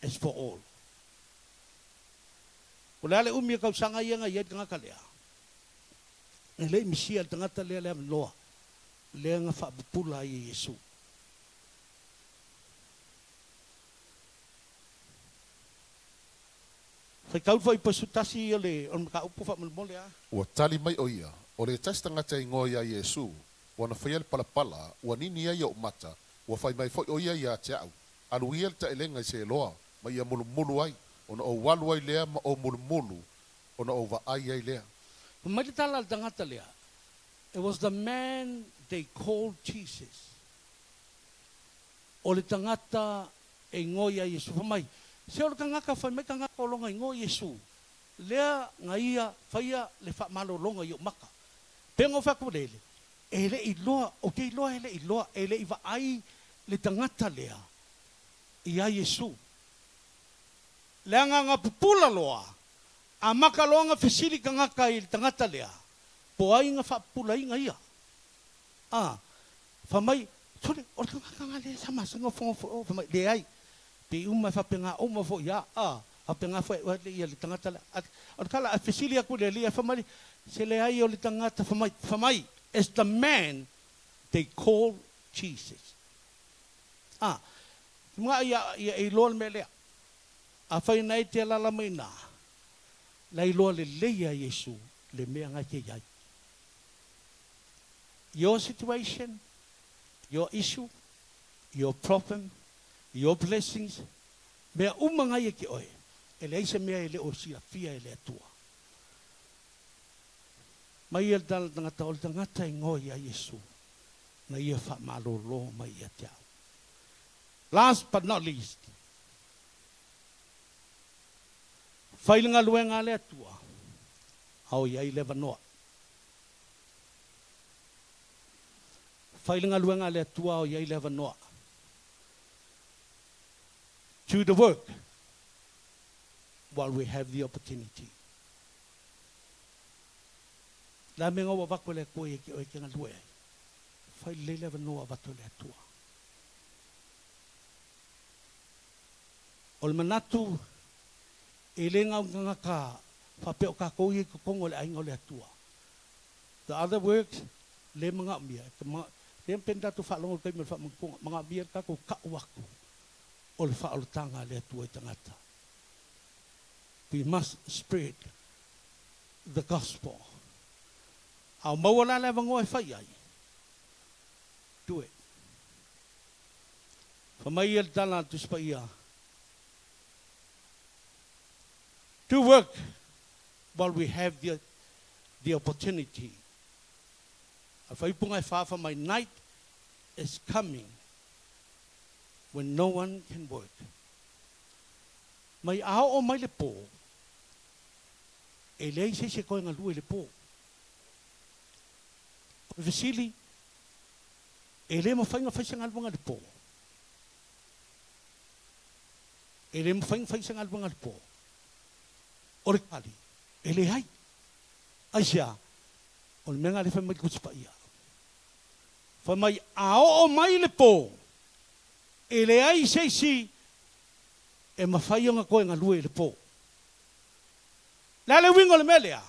is for all. O le a le umi o tausaga ia na i ai le tagata lea? E le i misia le tagata lea le avanoa lea na faapupula ai e Iesu. Faitau foi pasu tasi o le mataupu faamolemole a. Ua tali mai ʻo ia, ʻO le tasi tagata e igoa iā Iesū, ua na faia le palapala, ua nini ai oʻu mata, ua fai mai foi ʻo ia iā te aʻu, Alu ia i le taʻelega i Seloa, ma ia mulumulu ai, ona ou alu ai lea ma ou mulumulu, ona ou vaai ai lea. Fai mai le tala a le tagata lea, It was the man they called Jesus. O le tagata e igoa ia Iesu. Fai mai, Se o le tagata fai mai tagata o lona igoa Iesu, lea na ia faia le faamalologa i ou maka. Pei ona ou fai atu lele, e le i iloa, ou te iloa e le i iloa, e le i vaai le tagata lea iā Iesu. Leaga na pupula loa, amata loa ona fesili tagata i le tagata lea, po o ai na faapupulaina ia. A, fai mai, Sole, o le tagata na lea sa masani ona fofoga foi, fai mai, Leai, pei uma e faapena uma foi ia, a, faapena foi ia le tagata lea. O le tala, a fesili atu i le alii, ae fai mai, Se leai o le tagata, fai mai, fai mai, It's the man they call Jesus. A, mga ia, ia e iloa le mea lea. Afai na e te alaala mai ina, la iloa lelei ia Iesu le mea na e te i ai. Your situation, your issue, your problem, your blessings, mea uma na ia ki oe, e leai se mea e le o silafia e le Atua. Mai ia le tala tagata, o le tagata e igoa ia Iesu, na ia faamalolo mai ia te au. Last but not least, fai le galuega a le Atua, a o i ai le avanoa. Fai le galuega a le Atua a o i ai le avanoa. Do the work while we have the opportunity. Le a mea ua avatu e le Atua ia te oe e te galue ai, fai lelei le avanoa avatu e le Atua. O le manatu, e le na o ni tagata faapea o tatou ia i totonu o le aiga o le Atua. The other works, le manaomia, lea pei ona tatou faalogo i le taimi o le faamanatuga, manaomia le tatou tau atu o le faaolataga a le Atua i tagata. We must spread the gospel. A o maua la le avanoa e fai ai, do it. Fai mai ia le tala a le Tusi Paia, Do work while we have the, the opportunity. A whaipunga e whawha mai, night is coming when no one can work. Mai a oo mai le pō, e leai se isi e toe galue i le pō. O le fesili, e le mafai ona fai se galuega i le pō? E le mafai ona fai se galuega i le pō? O le tali, e leai. Aisea? O le mea lena lea e fai mai le Tusi Paia. Fai mai, a oo mai le pō, e leai se isi e mafai ona toe galue i le pō. Le a le uiga o le mea lea?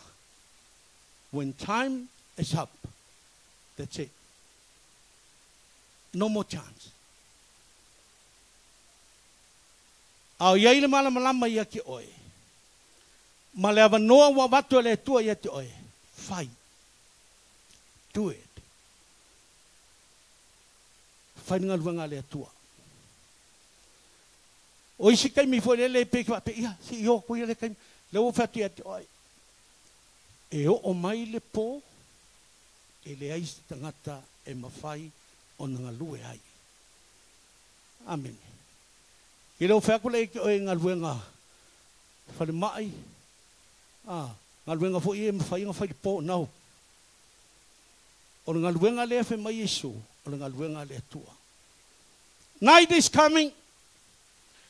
When time is up, that's it. No more chance. A o iai le malamalama ia te oe. Ma le avanoa ua avatu e le Atua ia te oe, fai. Do it. Fai le galuega a le Atua. O isi taimi foi lele e pei faapea, ia, se i o atu ia lea taimi. Lea ua ou fai atu ia te oe, e oo mai le po, e leai se tagata e mafai ona galue ai. Amene. E le o fai atu lea ia te oe i galuega falemai, a, galuega foi ia e mafai ona fai i le po, no. O le galuega lea e fai mai Iesu, o le galuega a le Atua. Night is coming.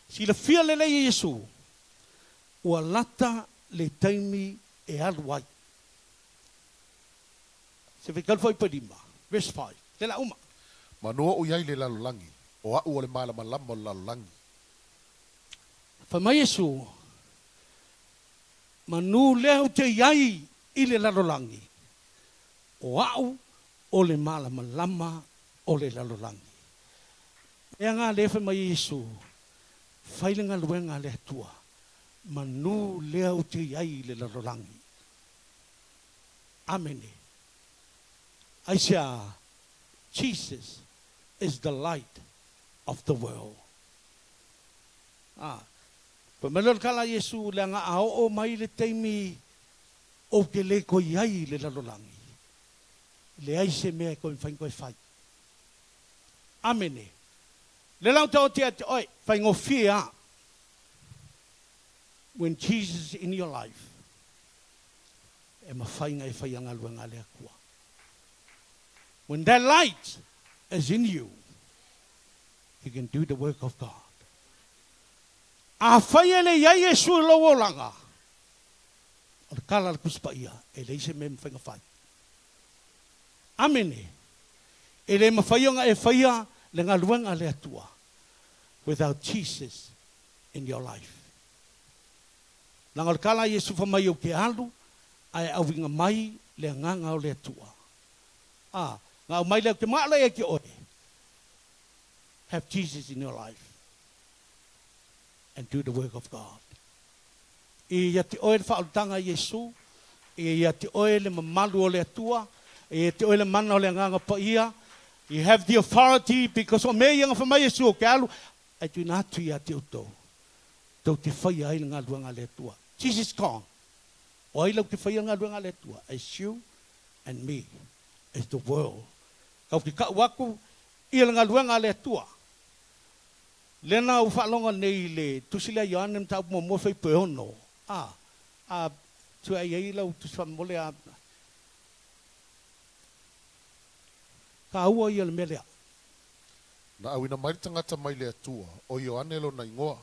Silafia lelei e Iesu, ua lata le taimi e alu ai. Se faitau foi pe 5, verse 5, le la uma. Manu o'u i ai le lalolagi, o a'u o le malamalama o le lalolagi. Fai mai Iesu, Manu lea ou te i ai i le lalolagi, o a'u o le malamalama o le lalolagi. Mea nga lea fai mai Iesu, fai le galuega a le Atua, manu lea ou te i ai i le lalolagi. Amene. Aisea, Jesus is the light of the world. A, fai mai lea o le tala a Iesu, leaga a oo mai le taimi ou te le toe i ai i le lalolagi, leai se mea e toe mafai ona toe fai. Amene. Le la ou te oti ia te oe, faigofie a. When Jesus is in your life, e mafai ona e faia galuega a le Atua. When that light is in you, you can do the work of God. Afai e le i ai Iesu i lou olaga, o le tala a le Tusi Paia, e leai se mea e mafai ona fai. Amene. E le mafai ona e faia le galuega a le Atua without Jesus in your life. Leaga o le tala a Iesu fai mai ou te alu ae auiga mai le agaga o le Atua. A, na aumai lea ou te maala ia te oe. Have Jesus in your life and do the work of God. E ia te oe le faaolataga a Iesu, e ia te oe le mamalu o le Atua, e ia te oe le mana o le Agaga Paia. You have the authority because o mea ia na fai mai Iesu ou te alu ae tuuina atu ia te outou, tou te faia ai le galuega a le Atua. Jesus gone. O ai lau te faia le galuega a le Atua? It's you and me. It's the world. Kau te kau atu ia le galuega a le Atua. Lea na ou faalogo nei i le tusi lea a Ioane mataupu muamua fai 6, a, a tuai ai lau tusi faamomole a taua ia le mea lea. Na auina mai le tagata mai le Atua, o Ioane lona igoa.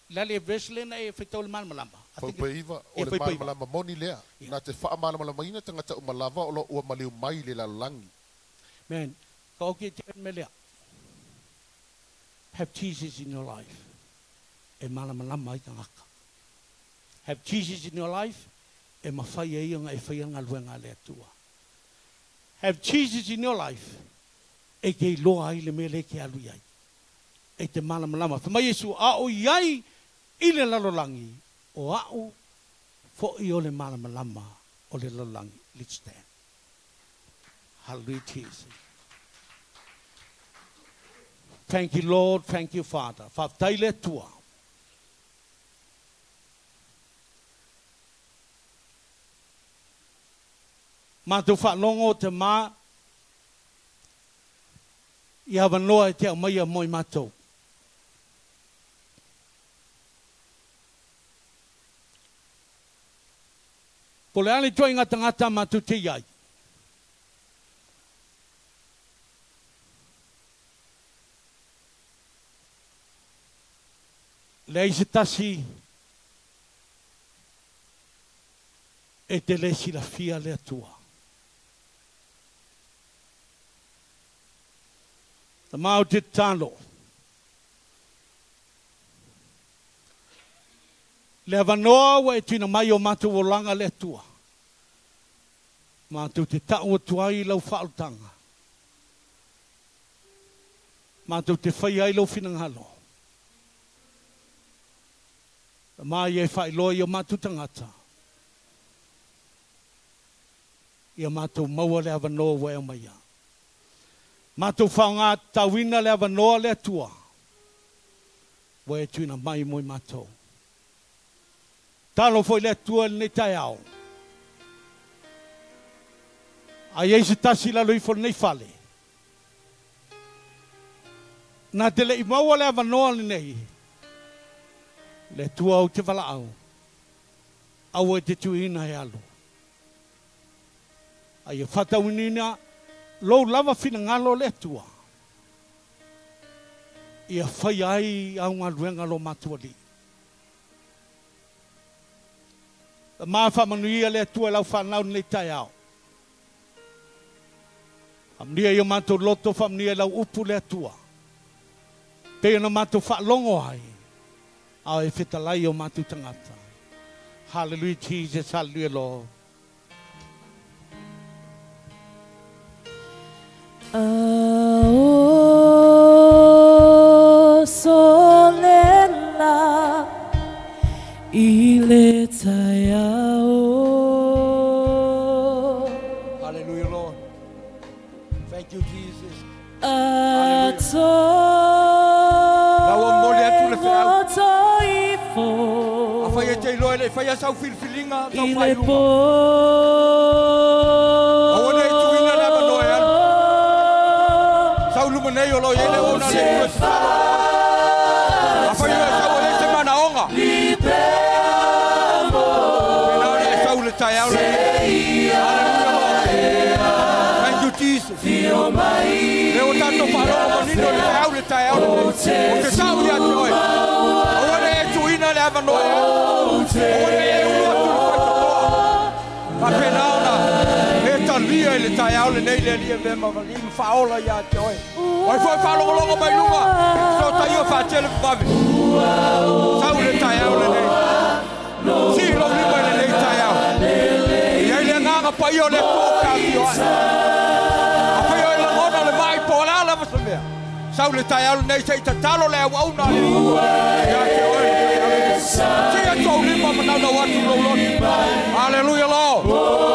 Le a le verse lea na e faitau le malamalama? I think Faupe 9, o e le fai paiva. malamalama moni lea, na te faamalamalamaina tagata uma lava o lo o ua maliu mai i le lalolagi. Man, ka oki e te mea lea. Have Jesus in your life. E malamalama ai tagata. Have Jesus in your life, e mafai ai ona e faia galuega a le Atua. Have Jesus in your life, e te iloa ai le mea lea e te alu i ai. E te malamalama. Fai mai Iesu, a o i ai i le lalolagi, o a'u fo'i o le malamalama o le lalolagi. Let's stand. Hallelujah, Jesus. Thank you, Lord. Thank you, Father. Faafetai le Atua. Matou faalogo te ma i avanoa e te aumaia mo i matou. Po le a le ituaiga tagata matou te i ai. Leai se tasi e te le silafia le Atua. Tama ou te tatalo, le avanoa ua e tuuina mai o matou olaga le Atua, matou te ta'u atu ai i lau faaolataga, matou te faia ai lou finagalo. Ma ia e whailoa i o mātou tangata. Ia mātou maua le avanoa ua e o mai. Mātou whaonga tauina le avanoa le atua. Ua e tuina mai mo i mātou. Talo foi le atua le nei tai ao. Ai ei se tasi lalo ifo nei fale. Nā te le i maua le avanoa le nei. Le tua au te wala au. Aua e te tuina he alo. Ai e whatawinina lou lava whina le tua. Ia whai ai au ngā luenga lo matua li. Maa whamanuia le atua lau whanau nei tai ao. Whamanuia i o mātou loto, whamanuia lau upu le atua. Pei ona mātou whaalongo ai. Ao e whitalai o mātou tangata. Hallelujah Jesus, hallelujah Lord. Ao solela i le taiao. Hallelujah Lord. Thank you Jesus. Ato Awhai e te iloa le whai a sau filfilinga sau whaiunga. Awana e tuina le avanoa e alu. Sau luma nei o lo iele o na le ua salo. Awhai ua sau e te mana onga. Pena ole e sau le tai au le. Hallelujah Lord. Thank you Jesus. Le o tātou whalonga manino le au le tai au le. O te sau ia te oe. Awana e tuina le avanoa e alu. Awana e ulu atu le whaitotoa. Whapena ona e talia i le tai au le nei le alia vema wali ma whaola ia te oe. Wai foi whalongolongo mai lunga. So tai o whaatele vave. Sau le tai au le nei. Si lo lima le nei tai au. Ia i le nganga pai o le tō ka fio ai. Awhai o i langona le mai po la lava sa mea. Sau le tai au le nei se i tatalo le au au na le ua. Ia te oe le tai au le nei. Si a tō lima manau nau atu lo lotu. Hallelujah Lord.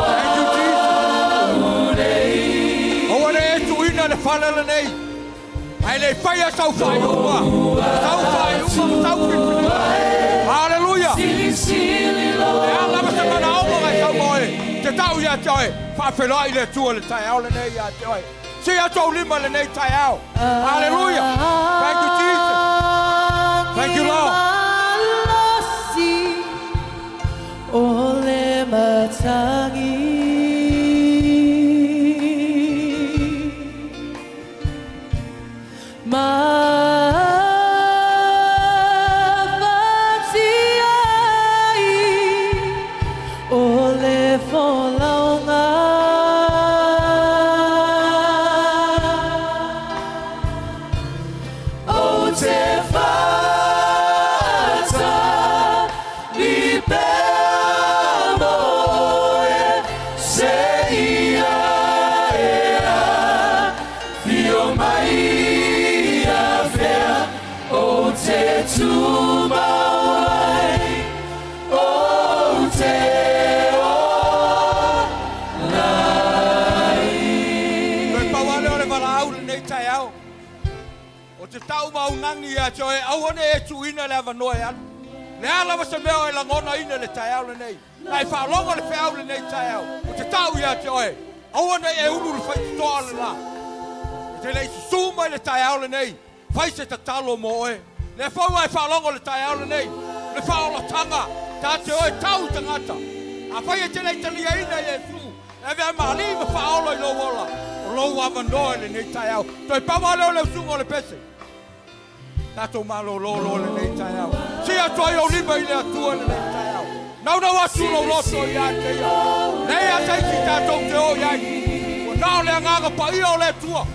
Thank you Jesus. Awana e tuina le whale le nei. Ai le whaia sau whai unga. Sau whai unga ma sau whiwhiringa. Hallelujah. Le a lava se mana onga ngai sau moe. Te tau ia te oe. Whaawhelai le tua le tai au le nei ia te oe. Si a tō lima le nei tai au. Hallelujah. Thank you Jesus. Thank you Lord. O le matangi Mafati ai o le folaunga. O te fata li moe se ia ea fio mai ia fea o te tumauai o te o lai. Toi pawale o le wala au le nei tai au. O te tau maunangi ia te oe awane e tuina le avanoa e alu. Le ala wa se mea o e langona ina le tai au le nei. Nai whaalonga le wheau le nei tai au. O te tau ia te oe. Awana e ulu le whaitotoa le la. E te lei susu mai le tai au le nei. Whai se tatalo mo oe. Le whaua e whaalonga le tai au le nei. Le whaolatanga. Tā te oe tau tangata. A whai e te lei talia ina i e su. E vea maali ma whaola i lou ola. O lou avanoa le nei tai au. Toi pawa leo le usunga o le pese. Tātou malo lolo le nei tai au. Si atu ai o lima i le atua le nei tai au. Nau nau atu lo loto ia te ia. Nei a teiti tātou te o iai. O nao le anganga pa ia o le atua.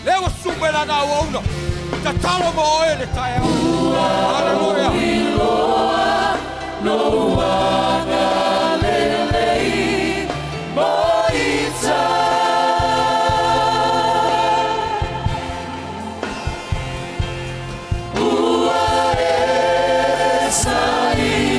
Lewa sume la nau auna. Tatalo mo oe le tai au. Hallelujah. Ua e sai.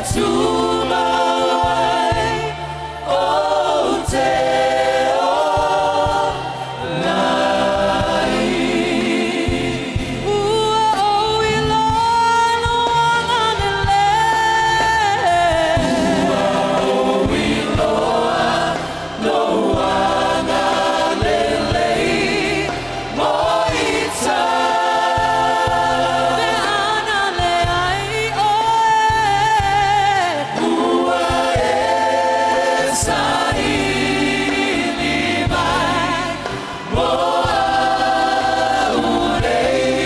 tumau ai ou te ola ai. Ua ou iloa lou agalelei. Ua ou iloa lou agalelei mo ita. Pe ana leai oe, ua e saili mai mo au nei.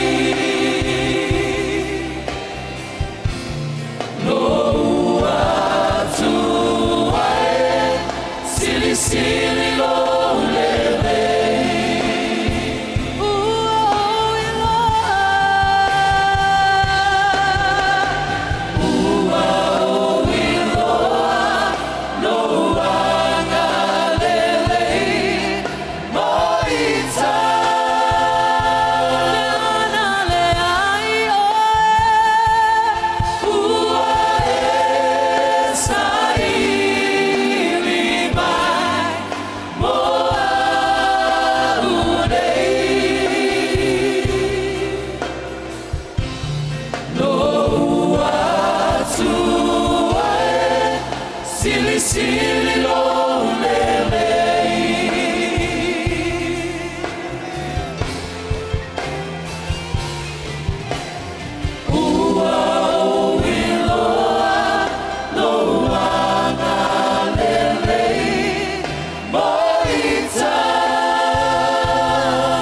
Lou atua e silisili lou lelei. Ua ou iloa, ua ou iloa lou agalelei mo ita. Pe ana leai oe, ua e saili mai mo au nei. Lou atua e silisili lou lelei. Ua ou iloa lou agalelei mo ita.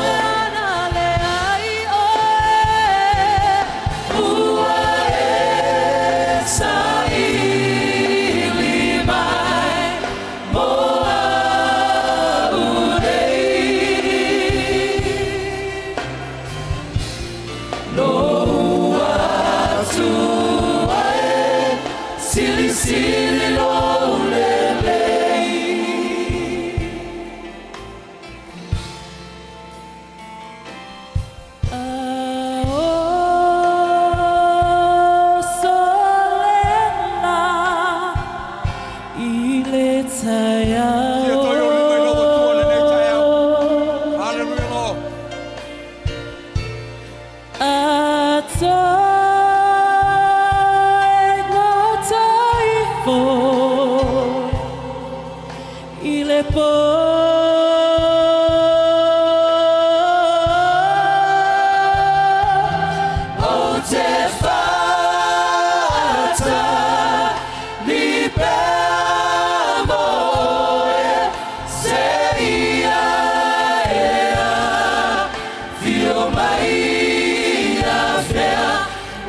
Pe ana leai oe, ua e saili mai mo au nei. Lou atua e silisili lou lelei. O solena i le taeao. Ia toi o lima i lou Atua lenei taeao. Hallelujah, Lord. Atoe gota ifo i le po. Ou te fata ni pea moe se ia e a fio mai a fea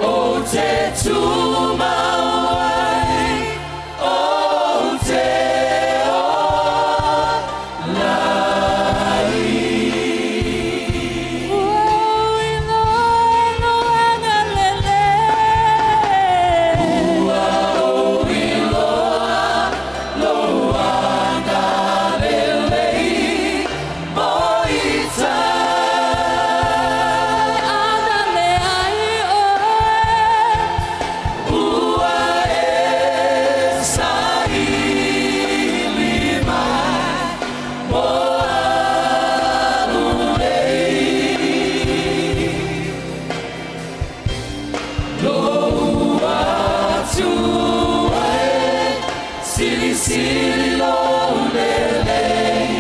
ou te tumau ai ou te ola ai. Ua ou iloa lou agalelei. Ua ou iloa lou agalelei mo ita. Pe ana leai oe, Ua e saili mai mo au nei. Lou atua e silisili lou lelei.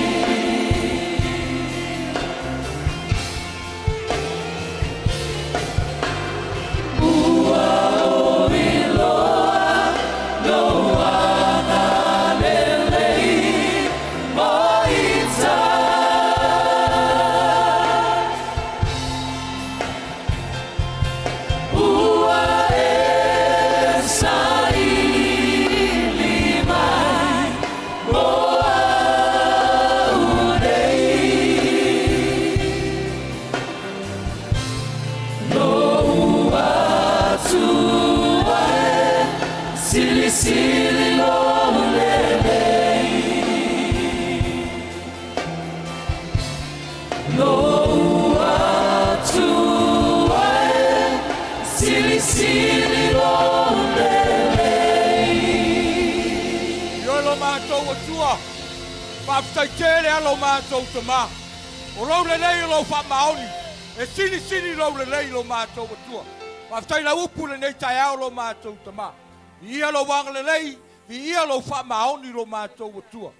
Ua ou iloa lou agalelei mo ita. Ua e saili mai mo au nei. Lou atua e silisili lou lelei. Lou atua e silisili lou lelei. Faafetai tele a lo matou tamā. O lou lelei o lou faamaoni. E silisili lou lelei lo matou Atua. Faafetai lau upu lenei taeao lo matou tamā. Viia lou agalelei, viia lou faamaoni lo matou Atua.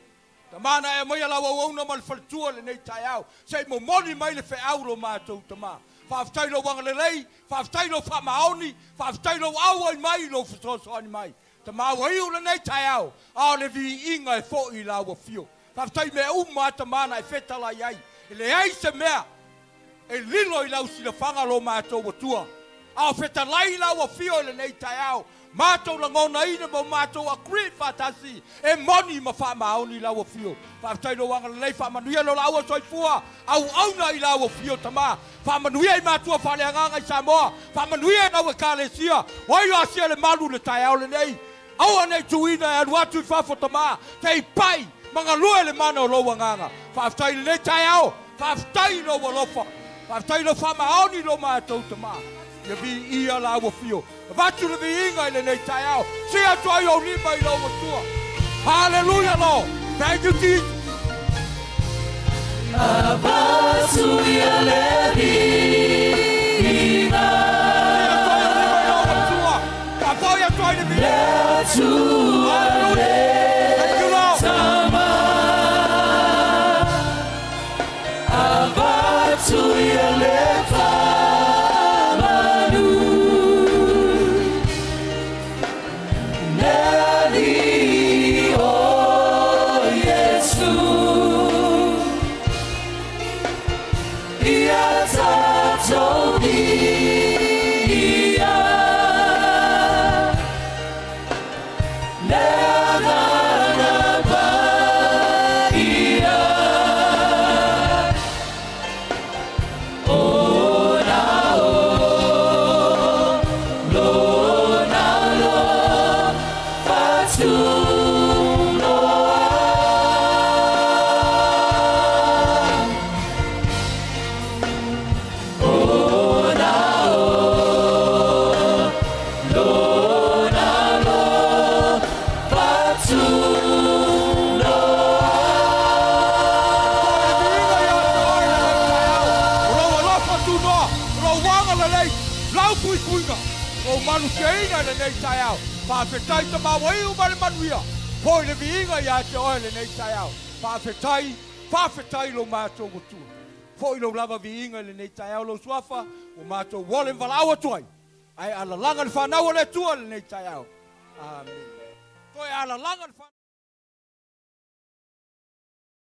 Tamā na e maia lau auauna ma le faletua lenei taeao. Se i momoli mai le feau lo matou tamā. Faafetai lou agalelei, faafetai lou faamaoni, faafetai lou auai mai lou fesoasoani mai. Tamā ua iu lenei taeao, a o le viiga e fo'i i lau afio. Faafetai mea uma a tamā na e fetalai ai. E leai se mea e lilo i lau silafaga lo matou Atua. A o fetalai lau afio i lenei taeao. Matou lagonaina ma matou agree faatasi e moni ma faamaoni lau afio. Faafetai lou agalelei, faamanuia lo laua soifua auauna i lau afio tamā. Faamanuia i matua faaleagaga i Samoa. Faamanuia i lau ekalesia. O ai o asia le malu le taeao lenei. Aua nei tuuina e alu atu i fafo tamā. Te i pai magalue le mana o lou agaga. Faafetai lenei taeao. Faafetai lou alofa. Faafetai lou faamaoni lo matou tamā. Ia viia lau afio. Avatu le viiga i lenei taeao. Si atu ai ou lima i lou Atua. Hallelujah, Lord. Thank you, Jesus. Avatu ia le viiga. Si atu ai ou lima i lou Atua. Faafoi atu ai le viiga. Le Atua Hallelujah. le Thank you, Lord. Tama. Avatu ia le faamanu. Le Alii o Iesu. Ia tatou viia. Le Agaga Paia. O na o, lona alofa tunoa. O na o, lona alofa tunoa. Viiga ia te oe lenei taeao. O lou alofa tunoa, o lou agalelei, lau puipuiga, lou malusiaina lenei taeao. Faafetai tamā ua iu ma le manuia. Foi le viiga ia te oe lenei taeao. Faafetai, faafetai lo matou Atua. Foi lou lava viiga i lenei taeao lou suafa, ua matou ole ma valaau atu ai. Ae alalaga le fanau o le Atua lenei taeao. Amen. Toe alalaga le fanau.